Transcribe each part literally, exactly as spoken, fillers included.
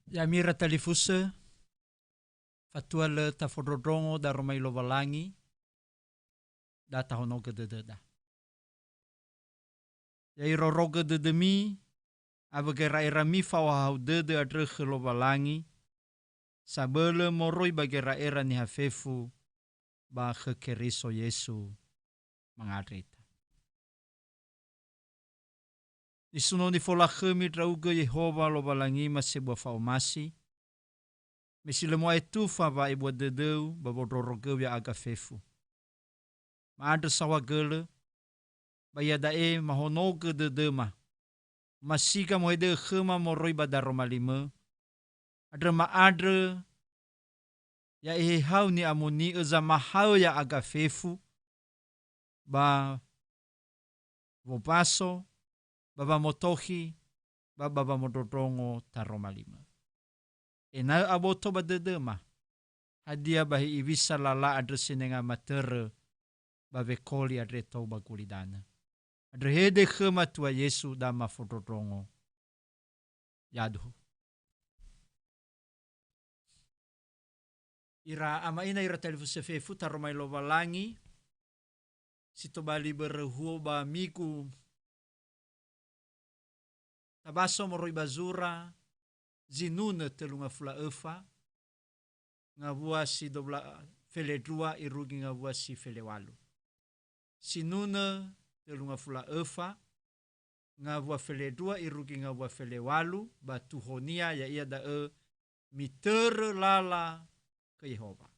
Ya'ami ira talifusö, fatua lö tafondrondrongo daroma i Lowalangi, da tahonogö dödöda. Ya irorogö dödömi awö gera'erami fa'ohahau dödö andrö khö Lowalangi, sabölö moroi ba gera'era niha fefu ba khö Keriso Yesu. Mangandrö ita. Nisuno nifolakhömi ndra'ugö Yehowa Lowalangima sebua fa'omasi, me si lö mo'aetufa wa'ebua dödöu ba wondrorogöu ya'aga fefu. Ma'andrö saohagölö, ba iada'e mahonogö dödöma, omasiga mohedö'ö khöma moroi ba daroma limö, andrö ma'andrö ya Ehehau ni'amoni'ö zamahaö ya'aga fefu, ba wombaso, ba wamotokhi, ba ba wamondrondrongo taroma limö. Ena'ö aboto ba dödöma, hadia ba he'iwisa lala andrö senenga matörö ba wekoli andre tou ba gulidanö. Andrö hede khöma Tua Yesu da mafondrondrongo. Yaduhu. Ira ama'ina ira talifusö fefu taroma i Lowalangi, si tobali börö huo ba migu tabaso moroi ba zura Zinunö tölu ngafulu a öfa, ngawua si dua wulu a felendrua irugi ngawua si felewalu. Zinunö tölu ngafulu a öfa, ngawua felendrua irugi ngawua felewalu, ba tuhonia ya'ia da'ö mitörö lala khö Yehowa.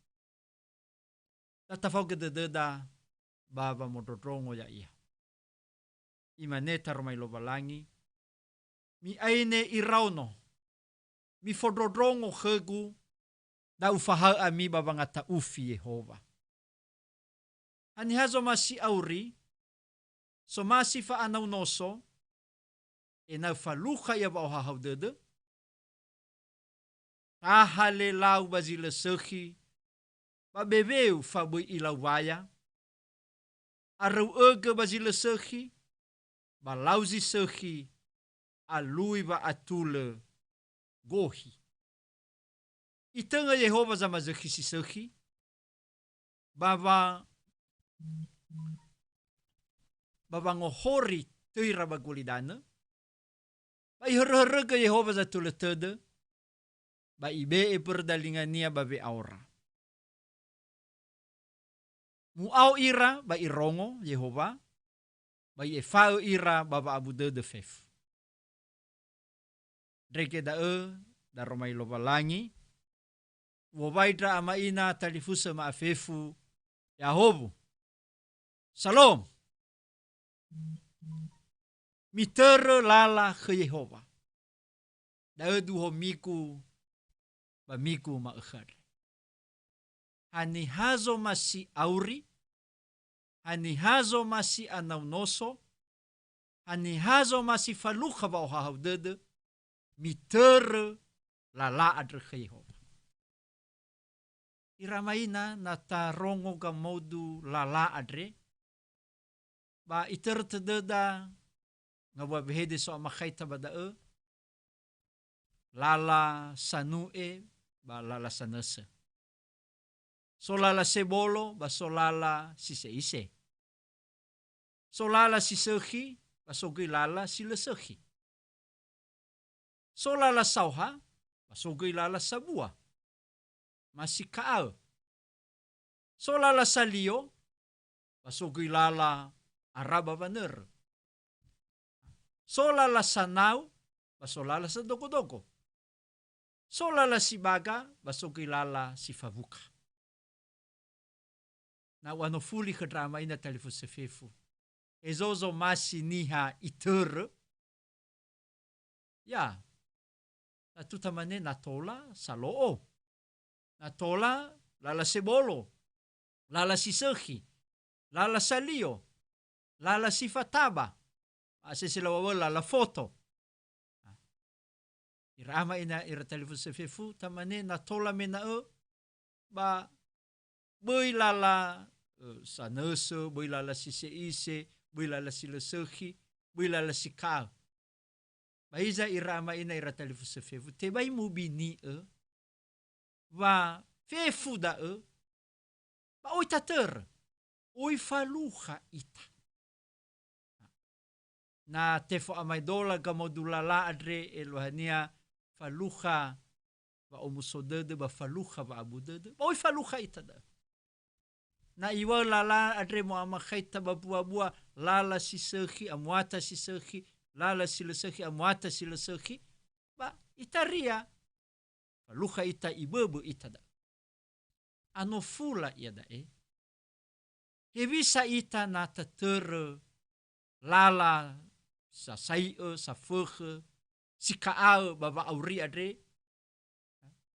Da tafaogö dödöda ba wamondrondrongo ya'ia. Imane taroma i Lowalangi, "Mi'aine iraono, mifondrondrongo khögu, da ufahaö ami ba wangata'ufi Yehowa." Haniha zomasi auri, somasi fa'anau noso, ena'ö falukha ia wa'ohahau dödö? Tahalelau ba zi lö sökhi, ba beweu fa böi ilau waya. Aröu'ögö ba zi lö sökhi, ba lau zi sökhi, alui wa'atulö gohi. Itõngö Yehowa zamazökhi si sökhi, ba wa-, ba wangohori töira ba gulidanö, ba ihöröhörögö Yehowa zatulö tödö, ba ibe'e mbörö dalingania ba we'aora. Mu'ao ira ba irongo Yehowa, ba i'efa'ö ira ba wa'abu dödö fefu. Ndrege da'ö, daroma i Lowalangi, u'owai ndra ama'ina talifusö ma'afefu, ya'ahowu. Salom! Mitörö lala khö Yehowa. Da'ö duhomigu ba migu ma'ökhö andre. Haniha zomasi auri, haniha zomasi anau noso, haniha zomasi falukha wa'ohahau dödö, mitörö lala andrö khö Yehowa. Ira ama'ina, na tarongo gamodu lala andre, ba itörö tödöda, ngawua wehede so amakhaita ba da'ö, lala sanu'e ba lala sanösö. So lala sebolo ba so lala si se'ise. So lala si sökhi, ba so göi lala si lö sökhi. So lala saoha, ba so göi lala sabua, ma si ka'aö. So lala salio, ba so göi lala ara ba wanörö. So lala sanau, ba so lala sadogodogo. So lala si baga, ba so göi lala si fawuka. Na u'anofuli khö ndra ama'ina talifusö fefu. Hezo zomasi niha itörö? Ya. Tatu tamane na tola, salo'o. Na tola, lala sebolo, lala si sökhi, lala salio, lala si fataba. Asese lawawö lala foto. Ira ama'ina ira talifusö fefu, tamane na tola mena'ö, ba böi lala, ö, sanösö, böi lala si se'ise, böi lala si lö sökhi, böi lala si ka'aö. Ba hiza ira ama ina ira talifusö fefu, tebai mubini'ö wa fefu da'ö, ba oi tatörö, oi falukha ita. Na tefo'amaedola gamodu lala andre, eluahania falukha wa'omuso dödö ba falukha wa'abu dödö, ba oi falukha ita da'ö. Na iŵa'ö lala andre mo'amakhaita ba mbuabua, lala si sökhi, amuata si sökhi, lala si lö sökhi, amuata si lö sökhi, ba itaria, falukha ita, iböbö ita da'ö. Anofula iada'e, hewisa ita na tatörö lala sasai'ö, safökhö, sika'aö ba wa'auri andre,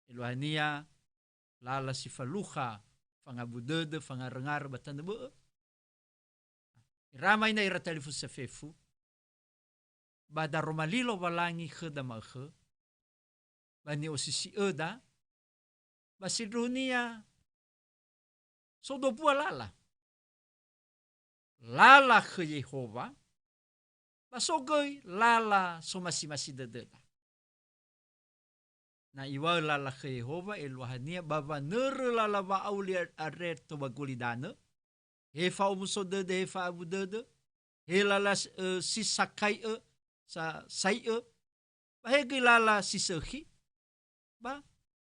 eluahania lala si falukha fangabu dödö, fangaröngarö ba tanö bö'ö. Ira ama ina ira talifusö fefu, ba daroma li Lowalangi khöda ma'ökhö, ba ni'osisi'öda, ba sindruhunia so dombua lala. Lala khö Yehowa, ba so göi lala somasi-masi dödöda. Na iŵa'ö lala khö Yehowa, eluahania ba wanörö lala wa'auri andre tou ba gulidanö, he fa'omuso dödö, he fa'abu dödö, he lala s-, ö, si sakai'ö, sa-, sai'ö, ba he göi lala si sökhi, ba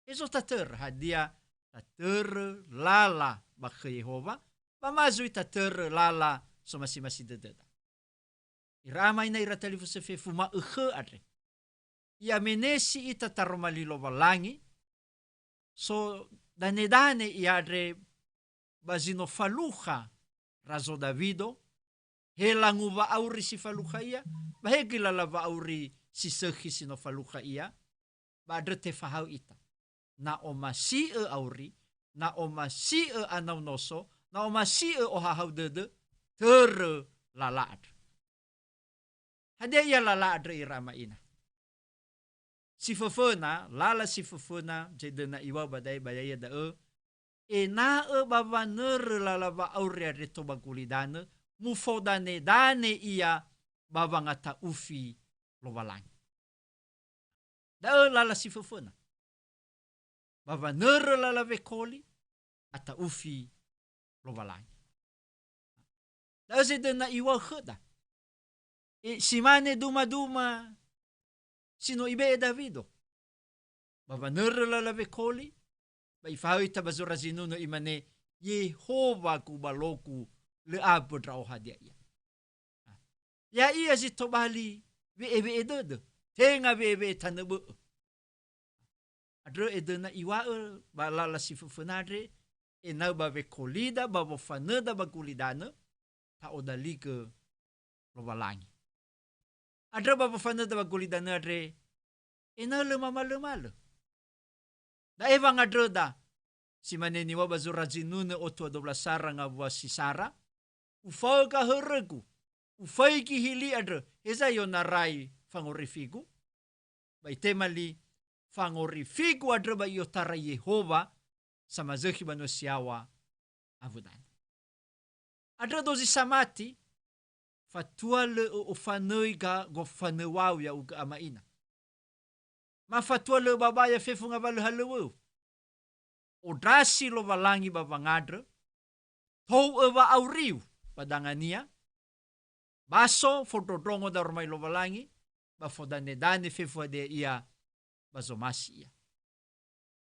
hezo tatörö, hadia tatörö lala ba khö Yehowa, ba ma zui tatörö lala somasi-masi dödöda. Ira ama ina ira talifusö fefu, ma'ökhö andre. I'amenesi ita taroma li Lowalangi, so danedane ia andre ba zi no falukha Razo Dawido, he langu wa'auri si falukha ia, ba he göi lala wa'auri si sökhi si no falukha ia, ba andrö tefahaö ita. Na omasi'ö auri, na omasi'ö anau noso, na omasi'ö ohahau dödö, törö lala andrö. Hadia ia lala andrö ira ama ina? Si föföna, lala si föföna, zedöna iŵa'ö ba da'e ba ya'ia da'ö, ena'ö ba wanörö lala wa'auri andre tou ba gulidanö, mufodanedane ia ba wangata'ufi Lowalangi. Da'ö lala si föföna. Ba wanörö lala wekoli, ata'ufi Lowalangi. Da'ö zedöna iŵa'ö khöda. E, si mane dumaduma si no ibe'e Dawido. Ba wanörö lala wekoli, ba ifahaö ita ba zura zinunö, imane, "Yehowa gubalogu, lö ambö ndra'o hadia ia." Ya'ia zi tobali we'ewe'e dödö, tenga we'ewe'e tanö bö'ö. Andrö edöna iŵa'ö ba lala si föföna andre, ena'ö ba wekolida, ba wofanöda ba gulidanö, ta'odaligö Lowalangi. Andrö ba wofanöda ba gulidanö andre, ena'ö lö mamalömalö. Da'e wangandröda, si mane niŵa'ö ba zura zinunö otu a dua belas sara ngawua si sara, "Ufaöga hörögu, ufaigi hili andrö, heza yonarai fangorifigu?" Ba itema li, "Fangorifigu andrö ba i'otarai Yehowa, samazökhi banua si yaŵa awö danö." Andrö dozi samati, fatua lö ö'ofanöi ga-, gofanöŵau ya'ugö ama ina. Ma fatua lö babaya fefu ngawalö halöŵöu. Ondrasi Lowalangi ba wangandrö, tou'ö wa'auriu ba dangania, baso fondrondrongo daromali Lowalangi, ba fodanedane fefu hadia ia ba zomasi ia.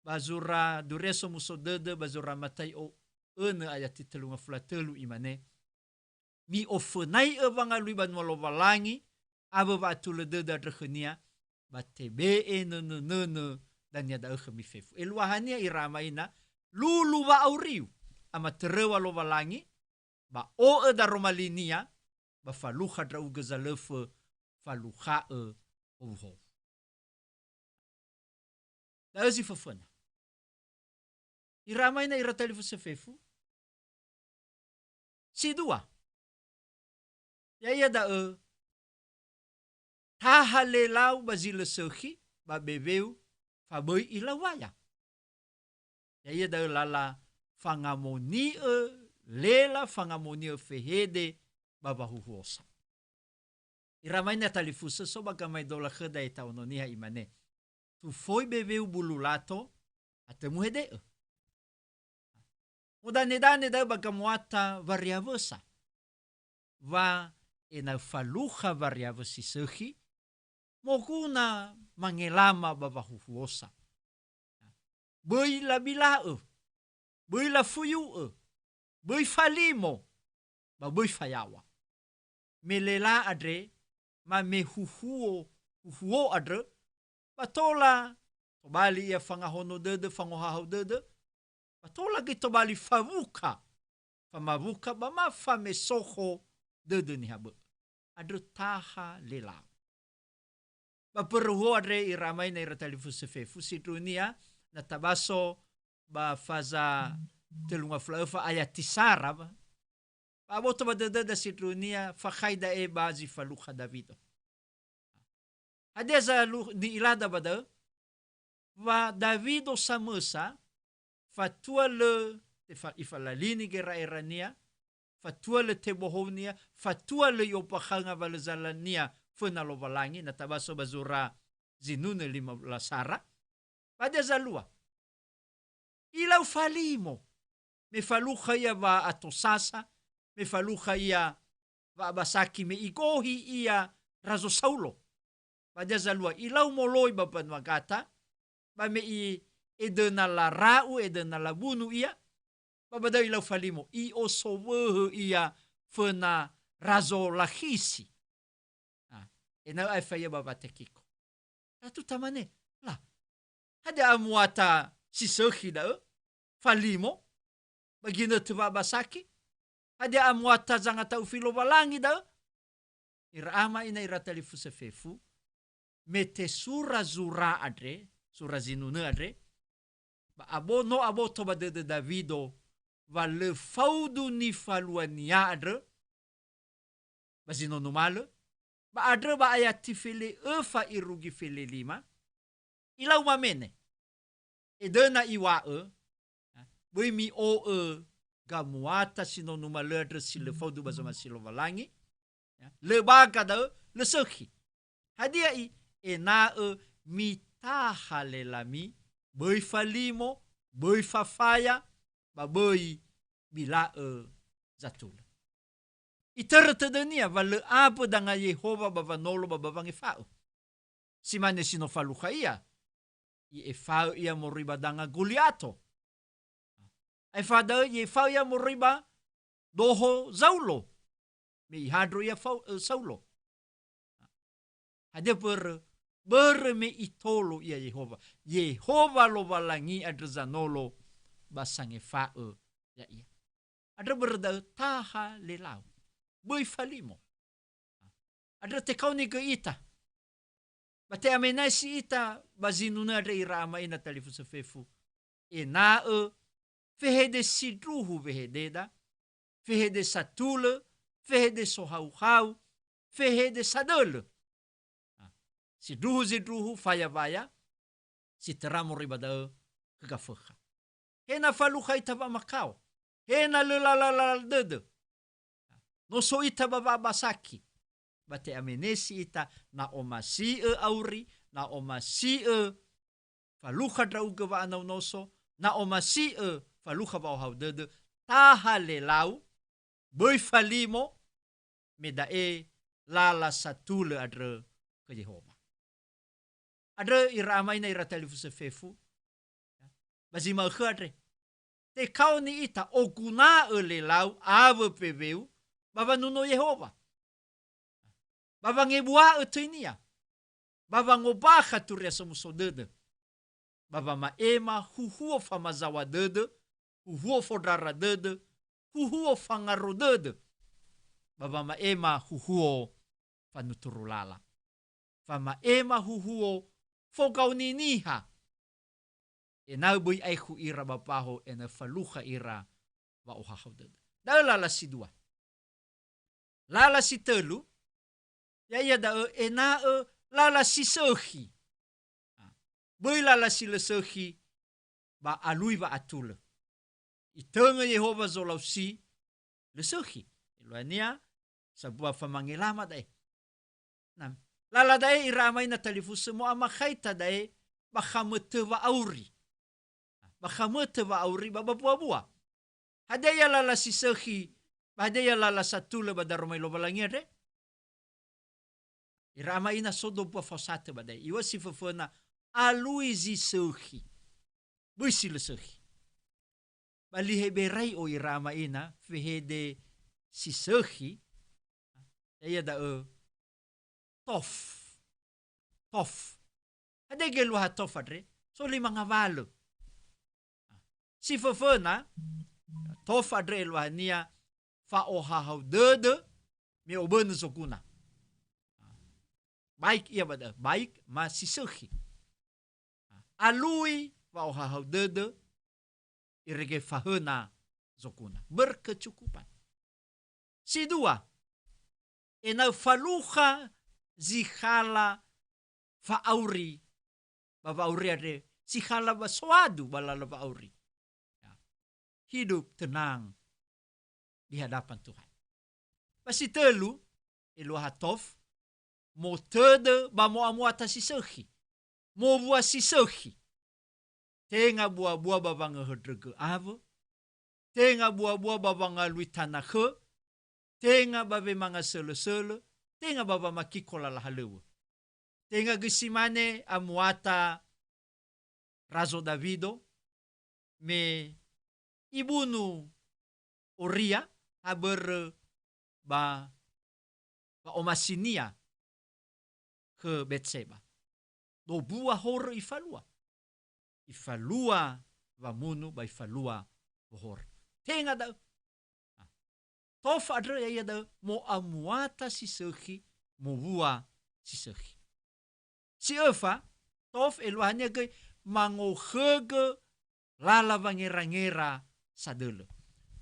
Ba zura Duria Somuso Dödö, ba zura Matai'o önö ayati tellu ngafulu a tölu imane, "Mi'ofönai'ö wangalui banua Lowalangi awö wa'atulö dödö andrö khönia, ba tebe'e nönönönö dania da'ö khömi fefu." Eluahania ira ama ina, lulu wa'auriu, amatöröŵa Lowalangi, ba o'ö daromalinia, ba falukha ndra'ugö zalöfö, falukha'ö howuhowu. Da'ö zi föföna. Ira ama ina ira talifusö fefu. Si dua. Ya'ia da'ö, taha lelau ba zi lö sökhi, ba beweu, fa böi ilau waya. Ya'ia da'ö lala fangamoni'ö lela, fangamoni'ö fehede ba wahuhuosa. Ira ama ina talifusö so ba gamaedola khöda ya'ita Ono Niha, imane, "Tufoi beweu bulu lato, atö muhede'ö." Modanedane da'ö ba gamuata wariawösa. Wa ena'ö falukha wariawö si sökhi, moguna mangelama ba wahuhuosa. Böi labila'ö, böi lafuyu'ö, böi falimo, ba böi fayaŵa. Me lela andre, ma me huhuo, huhuo andrö, ba tola tobali ia fangahono dödö, fangohahau dödö, ba tola göi tobali fawuka, famawuka ba ma famesokho dödö niha bö'ö. Andrö taha lelau. Ba börö huhuo andre ira ama ina ira talifusö fefu sindruhunia, na tabaso ba faza tölu ngafulu a öfa ayati sara, ba, ba aboto ba dödöda sindruhunia, fakhai da'e ba zi falukha Dawido. Hadia zalu-, ni'ilada ba da'ö? Wa Dawido samösa, fatua lö tefa-, ifalalini gera'erania, fatua lö tebohounia, fatua lö i'ombakha'ö ngawalö zalania föna Lowalangi, na tabaso ba zura Zinunö lima belas sara. Ba hadia zalua? Ilau falimo, me falukha ia wa'atosasa, me falukha ia wa'abasaki, me igohi ia Razo Saulo. Ba hadia zalua? Ilau moloi ba mbanua Gata, ba me i-, edöna lara'u, edöna labunu ia, ba ba da'ö ilau falimo, i'osowöhö ia föna Razo Lakhisi. Ah, ena'ö aefa ia ba Watekiko. Tatu tamane, la, hadia amuata si sökhi da'ö? Falimo? Ba ginötö wa'abasaki? Hadia amuata zangata'ufi Lowalangi da'ö? Ira ama ina ira talifusö fefu, me tesura zura andre, zura Zinunö andre, ba abo-, no aboto ba dödö Dawido, wa lö faudu nifaluania andrö, ba zi no numalö, ba andrö ba ayati fele öfa irugi fele lima, ilau mamene, edöna iŵa'ö, böi mi'o'ö gamuata si no numalö andrö si lö faudu ba zomasi Lowalangi, ya, lö baga da'ö, lö sökhi. Hadia i? Ena'ö mitaha lelami, böi falimo, böi fafaya, ba böi bila'ö zatulö. Itörö tödönia wa lö ambö danga Yehowa ba wanolo ba, ba wangefa'ö. Si mane si no falukha ia, i'efa'ö ia moroi ba danga Goliato. Aefa da'ö i'efa'ö ia moroi ba doho Zaulo, me ihandro ia Fau-, eh, Saulo. Hadia börö? Börö me itolo ia Yehowa. Yehowa Lowalangi andrö zanolo ba sangefa'ö ya'ia. Andrö börö da'ö taha lelau. Böi falimo. Andrö tekaoni göi ita. Ba te'amenesi ita ba zinunö andre ira ama ina talifusö fefu. Ena'ö fehede sindruhu wehededa, fehede satulö, fehede sohauhau, fehede sadölö. Ah, sindruhu-zindruhu, faya-waya, si töra moroi ba da'ö khö Gafökha. He na falukha ita wa'amakao. He na lö lala-lala dödö. No so ita ba wa'abasaki. Ba te'amenesi ita, na omasi'ö auri, na omasi'ö falukha ndra'ugö wa'anaonoso, na omasi'ö falukha wa'ohahau dödö, taha lelau, böi falimo, me da'e lala satulö andrö khö Yehowa. Andrö ira ama ina ira talifusö fefu, ba zi ma'ökhö andre. Tekaoni ita oguna'ö lelau awö peweu ba wanuno Yehowa. Ba wangebua'ö töinia. Ba wangombakha Turia Somuso Dödö. Ba wama'ema huhuo famazaŵa dödö, huhuo fondrara dödö, huhuo fangaro dödö. Ba wama'ema huhuo fanuturu lala. Fama'ema huhuo fogaoni niha. Ena'ö böi aekhu ira ba mbaho, ena'ö falukha ira wa'ohahau dödö. Da'ö lala si dua. Lala si tölu, ya'ia da'ö ena'ö lala si sökhi. Böi lala si lö sökhi ba alui wa'atulö. Itöngö Yehowa zolau si lö sökhi. Eluahania, sambua famangelama da'e. Na, lala da'e ira ama ina talifusö mo'amakhaita da'e ba khamötö wa'auri. Ba khamötö wa'auri ba, ba buabua. Hadia ia lala si sökhi, ba hadia ia lala satulö ba daroma li Lowalangi andre? Ira ama ina so dobua faosatö ba da'e. Iŵa'ö si föföna, alui zi sökhi. Böi si lö sökhi. Ba li Heberai'o ira ama ina, fehede si sökhi, ya'ia da'ö tof. Tof. Hadia geluaha tof andre? So lima ngawalö. Si föföna, tof andre eluahania fa'ohahau dödö me obönö zoguna. Baik ia ba da'ö, baik ma si sökhi. Alui wa'ohahau dödö, irege fahöna zoguna. Berkecukupan. Si dua, ena'ö falukha zi khala fa'auri ba wa'auri andre, zi khala ba soadu ba lala wa'auri. Ya. Hidup tenang di hadapan Tuhan. Ba si tölu, eluaha tof, motödö ba mo'amuata si sökhi. Mowua si sökhi. Tenga buabua ba wangahöndrögö awö, tenga buabua ba wangalui tana khö, tenga ba wemanga sölösölö, tenga ba wamakiko lala halöŵö. Tenga göi si mane amuata Razo Dawido, me ibunu Oria, ha börö ba wa'omasinia khö Betseba. Dobua horö ifalua. Ifalua wamunu ba ifalua wohorö. Tenga da'ö. Tof andrö ya'ia da'ö mo'amuata si sökhi, mowua si sökhi. Si öfa, tof eluahania göi mangokhögö lala wangerangera sadölö.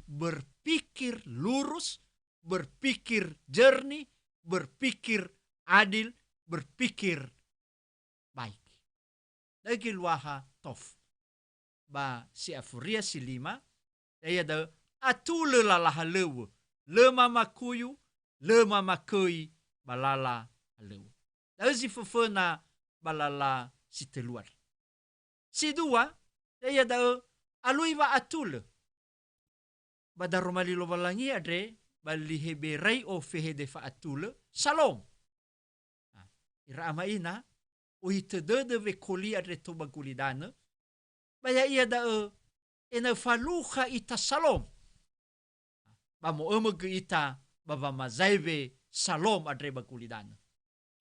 Berpikir lurus, berpikir jernih, berpikir adil, berpikir baik. Da'ö geluaha tof. Ba si afuria si lima, ya'ia da'ö atulö lala halöŵö, lö mamakuyu, lö mamaköi ba lala halöŵö. Da'ö zi föföna ba lala si tölu andrö. Si dua, ya'ia da'ö alui wa'atulö. Ba daroma li Lowalangi andre, ba li Heberai'o fehede fa'atulö, salom. Ah, ira ama ina, ohitö dödö wekoli andre tou ba gulidanö, ba ya'ia da'ö ena'ö falukha ita salom. Ba mo'ömö göi ita ba wamazaewe salom andre ba gulidanö.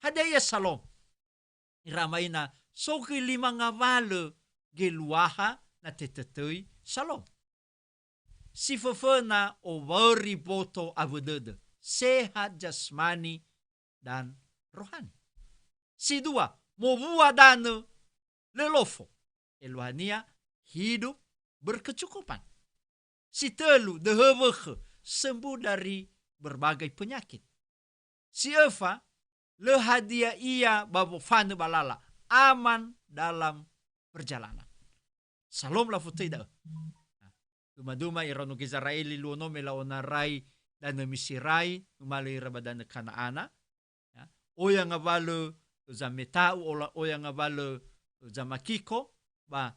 Hadia ia salom? Ira ama ina, so göi lima ngawalö geluaha na tetötöi salom. Si föföna owaöri boto awö dödö, sehat jasmani dan rohani. Si dua, mowua danö, lö lofo. Eluahania hidup berkecukupan. Si tölu, döhö wökhö, sembuh dari berbagai penyakit. Si öfa, lö hadia ia ba wofanö ba lala, aman dalam perjalanan. Salom lafotöi da'ö. Duma-duma iraono Gizera'eli luo no me la'onarai danö Miserai, numalö ira ba danö Kana'ana. Ya. Oya ngawalö zameta'u, ola-, oya ngawalö zamakiko, ba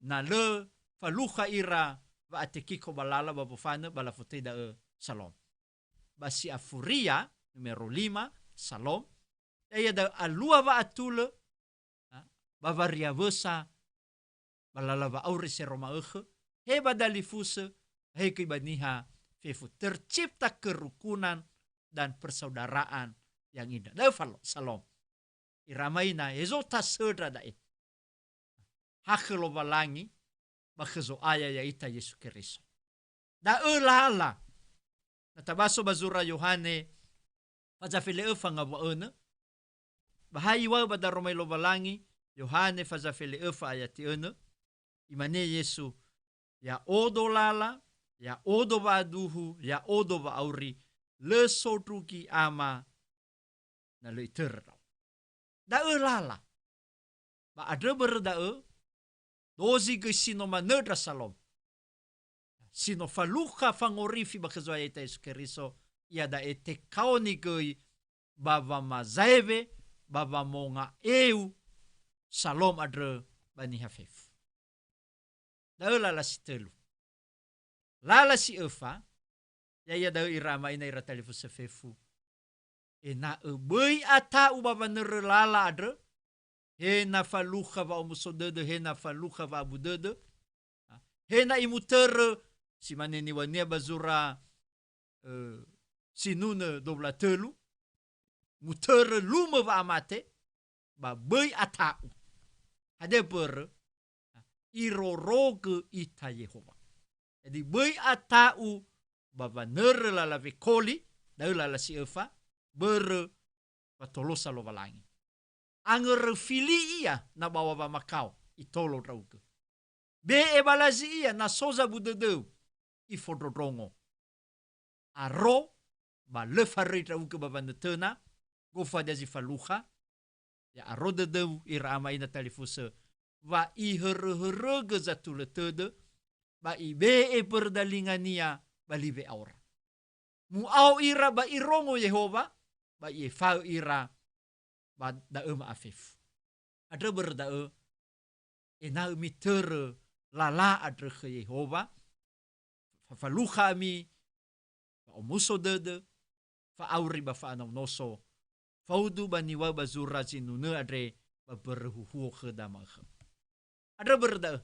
na lö falukha ira wa'atekiko ba lala ba wofanö, ba lafotöi da'ö salom. Ba si afuria, numero lima, salom, ya'ia da'ö alua wa'atulö, ha, ba wariawösa, ba lala wa'auri sero ma'ökhö, he ba dalifusö, he göi ba niha fefu. Tercipta kerukunan dan persaudaraan yang indah. Da'ö falo-, salom. Ira ama ina, hezo tasöndra da'e. Ha khö Lowalangi, ba khö Zo'aya ya'ita Yesu Keriso. Da'ö lala. Na tabaso ba zura Yohane, faza fele'öfa ngawua'önö. Ba ha iŵa'ö ba daroma li Lowalangi, Yohane faza fele'öfa ayati önö, imane Yesu, "Ya'odo lala, ya'odo wa'aduhu, ya'odo wa'auri, lö sondrugi Ama na lö itörö ndra'o." Da'ö lala. Ba andrö börö da'ö, dozi göi si no manöndra salom. Si no falukha fangorifi ba khö Zo'aya ya'ita Yesu Keriso, iada'e tekaoni göi ba wamazaewe, ba wamonga'eu salom andrö ba niha fefu. Da'ö lala si tölu. Lala si öfa, ya'ia da'ö ira ama ina ira talifusö fefu. Ena'ö böi ata'u ba wanörö lala andrö, he na falukha wa'omuso dödö, he na falukha wa'abu dödö, he na imutörö, si mane niŵa'önia ba zura, ö, Sinunö dua wulu a tölu, mutörö lumö wa'amate, ba böi ata'u. Hadia mbörö? Irorogö ita Yehowa. Jadi, böi ata'u ba wanörö lala wekoli, da'ö lala si öfa, börö watolosa Lowalangi. Angöröfili ia na bawa wamakao, itolo ndra'ugö. Be'e balazi ia na so zabu dödöu, ifondrondrongo. Aro, ba lö faröi ndra'ugö ba wanötöna, gofu hadia zi falukha, ya aro dödöu ira ama ina talifusö, wa ihöröhörögö zatulö tödö, ba ibe'e mbörö dalingania ba li we'aora. Mu'ao ira ba irongo Yehowa, ba i'efa'ö ira ba da'ö ma'afefu. Andrö börö da'ö, ena'ö mitörö lala andrö khö Yehowa, fafalukha ami, fa'omuso dödö, fa'auri ba fa'anaonoso, faudu ba niŵa'ö ba zura Zinunö andre ba mbörö huhuo khöda ma'ökhö. Andrö börö da'ö,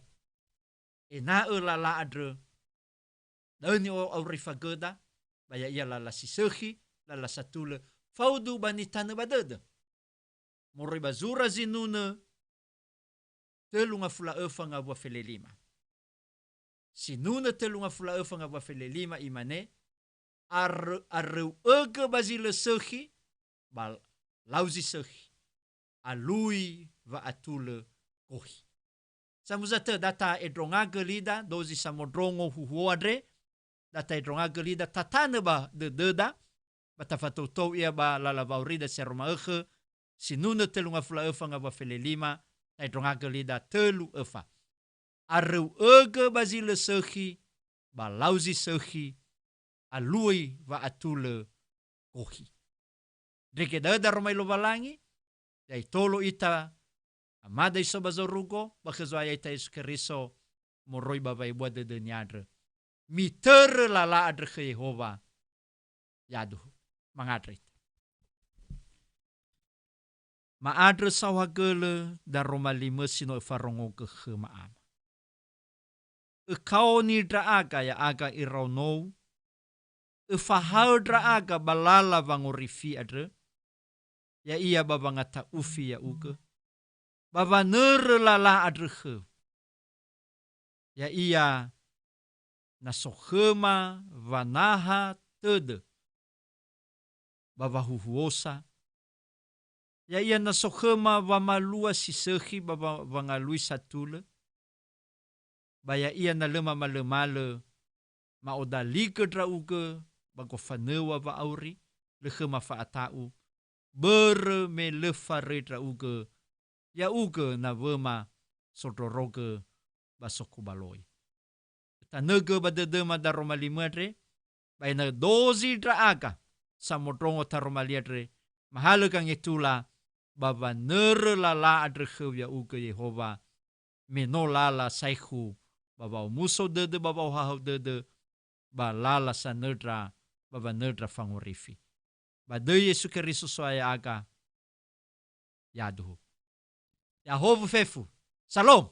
ena'ö lala andrö, da'ö ni'aurifagöda, ba ya'ia lala si sökhi, lala satulö, faudu ba nitanö ba dödö. Moroi ba zura Zinunö tölu ngafulu a öfa ngawua felelima. Sinunö tölu ngafulu a öfa ngawua felelima imane, "Ar-, aröu'ögö ba zi lö sökhi, ba lau zi sökhi, alui wa'atulö gohi." Samuza tö, da ta'endrongagö lida dozi samondrongo huhuo andre, da ta'endrongagö lida tatanö ba dödöda, ba tafatoutou ia ba lala wa'aurida si aro ma'ökhö, Sinunö tölu ngafulu a öfa ngawua felelima, ta'endrongagö lida tölu öfa. "Aröu'ögö ba zi lö sökhi, ba lau zi sökhi, alui wa'atulö gohi." Ndrege da'ö daroma Lowalangi, ya itolo ita, Amada iso ba zorugo, ba khö Zo'aya ita Yesu Keriso, moroi ba wa'ebua dödönia andrö. Mitörö lala andrö khö Yehowa, yaduhu. Mangandrö ita. Ma'andrö saohagölö daroma limö si no öfarongogö khöma, Ama. Ökaoni ndra'aga ya'aga iraonou, öfahaö ndra'aga ba lala wangorifi andrö, ya'ia ba wangata'ufi ya'ugö, ba wanörö lala andrö khöu. Ya'ia na so khöma wanaha tödö ba wahuhuosa, ya'ia na so khöma wamalua si sökhi ba wa-, wangalui satulö, ba ya'ia na lö mamalömalö ma'odaligö ndra'ugö ba gofanöŵa wa'auri, lö khöma fa'ata'u, börö me lö faröi ndra'ugö, ya'ugö nawöma sondrorogö ba sokubaloi. Tanögö ba dödöma daroma limö andre, ba ena'ö dozi ndra'aga samondrongo taroma li andre, mahalö gangetula ba wanörö lala andrö khöu ya'ugö Yehowa, me no lala saekhu ba wa'omuso dödö ba wa'ohahau dödö, ba lala sanöndra ba wanöndra fangorifi. Ba döi Yesu Keriso So'aya ya'aga, yaduhu. Ya'ahowu fefu. Salom.